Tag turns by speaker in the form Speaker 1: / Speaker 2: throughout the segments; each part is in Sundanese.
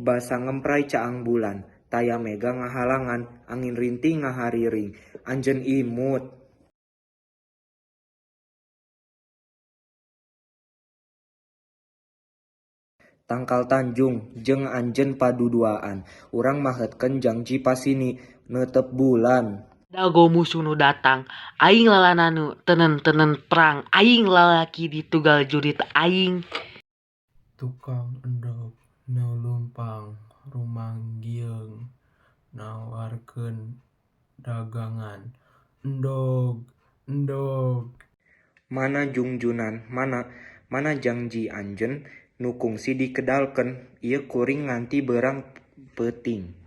Speaker 1: Basa ngempray caang bulan. Taya mega ngahalangan, angin rintih ngahariring. Anjeun imut. Tangkal tanjung jeung anjeun paduduaan. Urang mahetkeun jangji pasini. Neuteup bulan.
Speaker 2: Dago musuh nu datang, aing lalananu tenen-tenen perang, aing lalaki ditugal jurit aing.
Speaker 3: Tukang endog nu lumpang rumanggieung nawarkeun dagangan. Endog, endog.
Speaker 1: Mana jungjunan mana, mana jangji anjeun nu kungsi dikedalkeun. Ieu kuring nganti beurang peuting.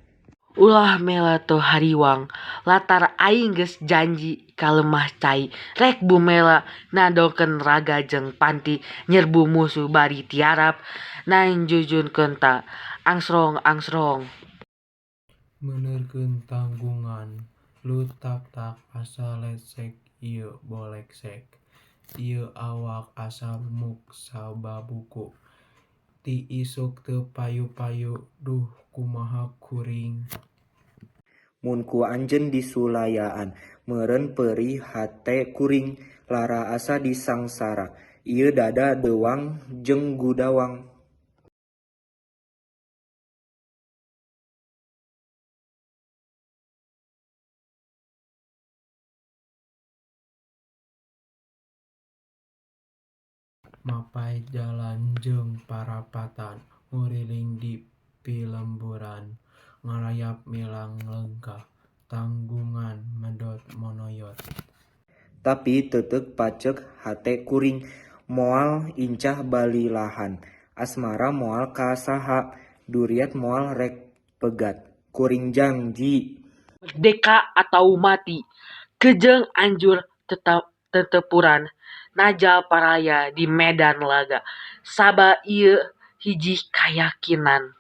Speaker 2: Ulah mela hariwang latar aing geus janji ka lemah cai rek bumela nadongkeun raga jeung panti nyerbu musuh bari tiarap nangjunjunkeun ta angsrong-angsrong.
Speaker 3: Meuneurkeun tanggungan lutaktak asa letsek ieu boleksek. Ieu awak asa rumuk sababuku. Ti isuk teu payu-payu duh kumaha kuring.
Speaker 1: Mun ku anjeun disulayaan meureun peurih hate kuring. Lara asa disangsara ieu dada deuwang jeung gudawang.
Speaker 3: Mapay jalan jeung parapatan nguriling di pilemburan ngarayap milang leungkah tanggungan medot monoyot.
Speaker 1: Tapi teuteuk paceuk hate kuring moal incah balilahan. Asmara moal ka saha duriat moal rek pegat. Kuring jangji.
Speaker 2: Merdeka atau mati kejeng anjur tetepuran najal paraya di medan laga saba ieu hiji kayakinan.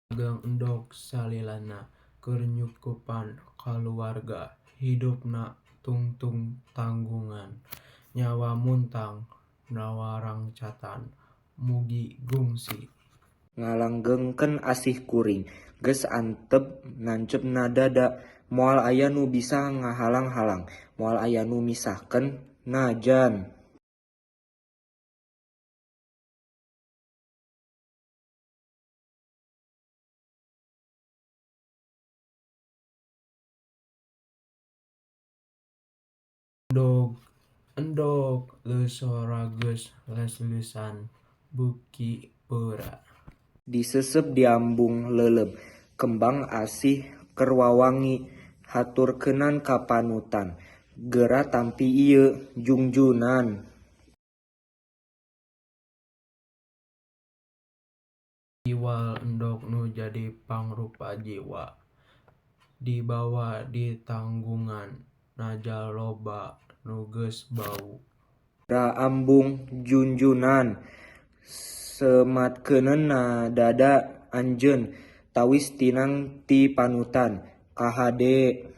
Speaker 3: Dagang endog salilana keur nyukupan kaluarga hidupna tungtung tanggungan. Nyawa muntang nawarangcatan mugi gungsi.
Speaker 1: Ngalanggengkeun asih kuring. Geus antep nancep na dada. Moal aya nu bisa ngahalang-halang. Moal aya nu misahkeun najan.
Speaker 3: Endog, endog leus sora geus les-leusan beuki peura.
Speaker 1: Diseuseup diambung leuleum. Kembang asih keur wawangi. Haturkeunan ka panutan. Geura tampi ieu jungjunan.
Speaker 3: Iwal endog nu jadi pangrupa jiwa. Dibawa ditanggungan najal loba nu geus bau.
Speaker 1: Geura ambung junjunan. Sematkeunana na dada anjeun. Tawis tinang ti panutan. Kahade.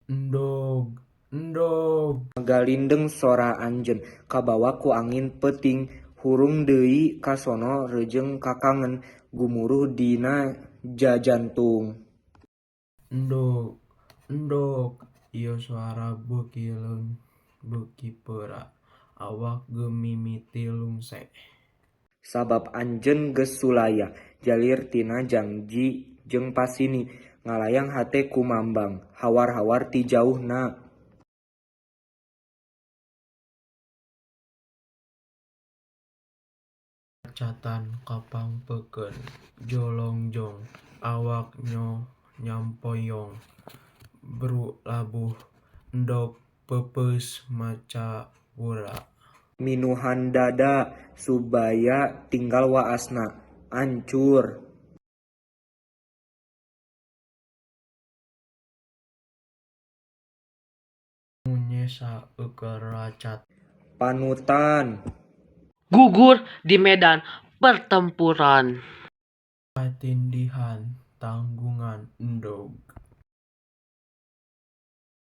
Speaker 3: Endog, endog.
Speaker 1: Ngagalindeng sora anjeun kabawa ku angin peuting. Hurung deui kasono reujeng kakangen gumuruh dina jajantung.
Speaker 3: Endog, endog ieu sora beuki leun beuki peura. Awak ge mimiti lungse.
Speaker 1: Sabab anjeun geus sulaya jalir tina jangji jeung pasini. Ngalayang hate kumambang hawar-hawar ti jauhna.
Speaker 3: Racatan kapangpeukeun jolongjong awak nyampoyong bru labuh endog peupeus macawura.
Speaker 1: Minuhan dada subaya tinggal waasna. Ancur.
Speaker 3: Nu nyesa eukeul racat.
Speaker 1: Panutan.
Speaker 2: Gugur di medan pertempuran.
Speaker 3: Katindihan tanggungan endog.